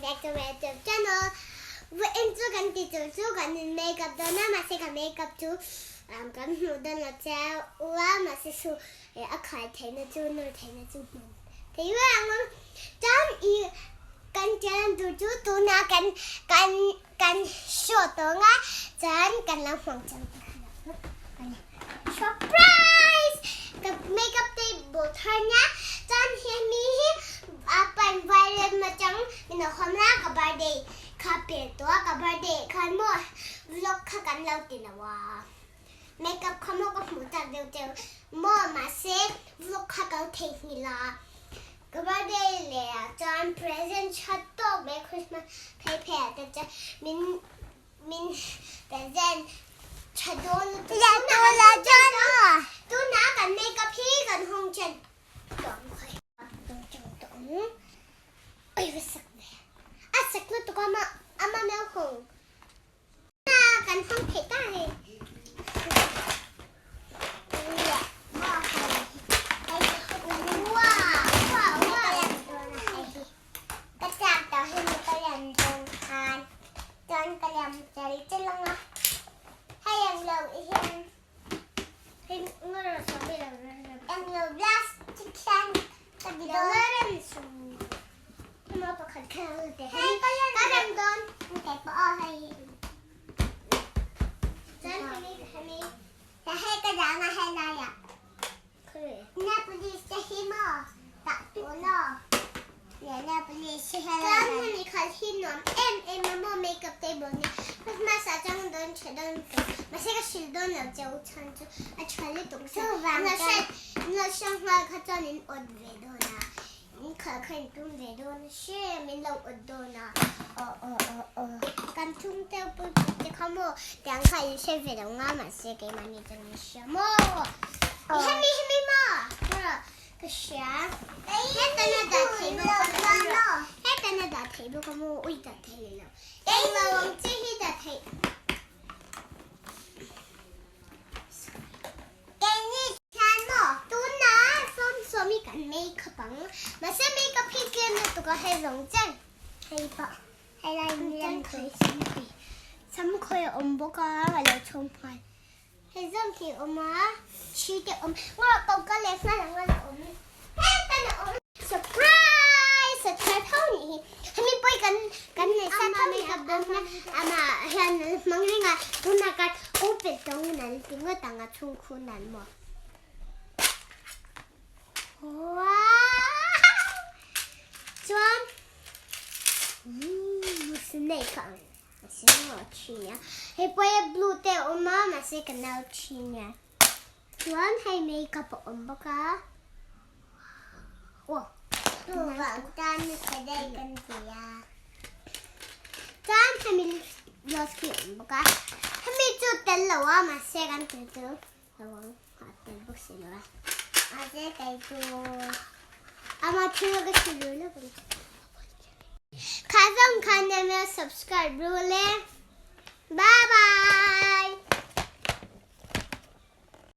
back to my YouTube channel. Vawiin chu kan ti tur chu kan in makeup dawn a, mahse ka makeup chu kan hmuh dawn lo che a, mahse chu a khai theihna chu nawr theihna chu hmuh thei vek ang. Chuan i kan channel tur chu tunah kan kan kan show tawh ang a, chuan kan lo hmang chang Surprise! Ka makeup table thar nia chuan hemi hi a pan violet atang min lo khawm la ka birthday kha pel tawh a ka birthday khan maw vlog kha kan lo ti lo a makeup kha maw ka hmuh tak deuh deuh maw mahse vlog kha ka lo theihnghilh a ka birthday leh ah chuan present tha tawk mai Christmas phei phei ah te chuan min Min present tha dawn lutuk. Tunah kan makeup hi kan hawng chen tawh ang khawi. Hawng chen tawh ang. Oi va sak ve. A sak lutuk a ama ama meuh hawng. Kan hawng theih ta hei. Ka chak tawh hi mi ka lian dawn khan chuan ka liam chel chel ang a, hei ang lo hian eng lo plastic hian ka ti dawn hei ka lian dawn kei pawh aw hei hei ka dang a hei laiah. Na police te hi maw tah tawh lo na police hi helai Chuan hemi khal hi nuam em em a maw makeup table nia Christmas ah chuan dawn tha dawn tawh mahse ka hrilh dawn lo che u chhan chu a tha lutuk sa in lo hriat in lo hriat nghal kha chuan in awt ve dawn a in khal kha in tum ve dawn a hre min lo awt dawn a aw aw aw aw kan chhungte pui te kha maw tiang kha in hre ve lo nga mahse keimahni chuan in hria maw hemi hemi maw ka hria hetana dah thei bawk a maw hetana dah thei bawk a maw ui dah thei leh lo englo ang chi hi dah thei Keini hian maw tunah sawmsawmi kan makeup ang mahse makeup hi tlem lutuk a hei zawng chen hei pawh hei lai in lem khawi sam khawi a awm bawk a a lo chhawm nghal hei zawng hi a awm a thi te a awm ngaw ko ka leh nghal ang a la awm hetan a awm surprise a thar tho nih hi hemi pawi kan kan nei sa tho ni ka bawm na amah hian a la hmang reng a tunah khan open tawng in an ti ngawt ang a chhung khun an maw wow chuan umm snake ang mahse maw thin a hei pawh hi blue te a awm a mahse ka nau thin a chuan hei makeup a awm bawk a. Chuvang tan thadai kan ti a. Chuan hemi gloss khi awm bawk a. Hemi chu tel lo a mahse kan tel chu lo ang a tel bawk si lo a. Mahse kei chu ama thil ka hre lo lo ang. Kha zawng khan email subscribe ru le. Bye bye.